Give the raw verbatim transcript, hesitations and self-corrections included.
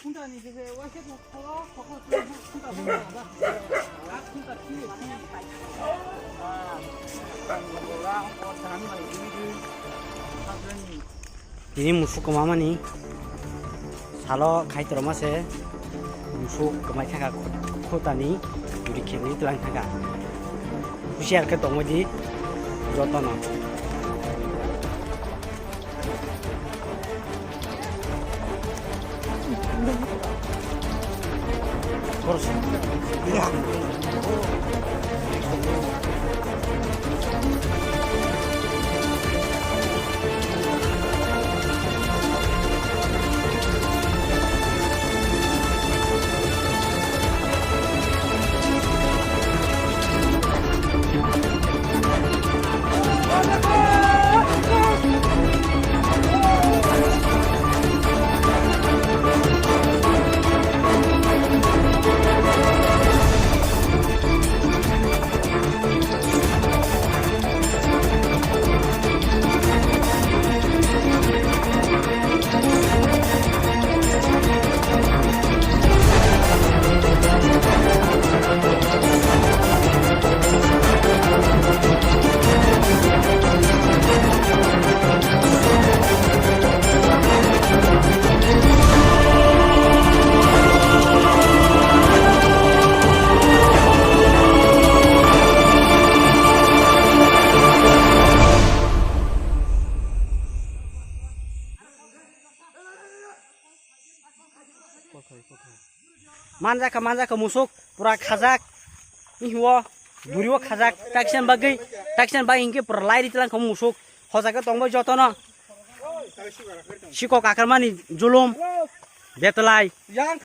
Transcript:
Tini musuk kwmamani salo khai torma se musuk kwmai thangkha khutani duri khebwi twlang thangkha. Husiar khe tongwi di jotono. Manjak kha, manjak kha musuk, pura khajak. Ihiwo, buriwo khajak, taksan bagwi, taksan bagwi hinkhe pura lairi tlang kha musuk. Hojak khe tongbai jotono. Sikok akarmani julum, betlai.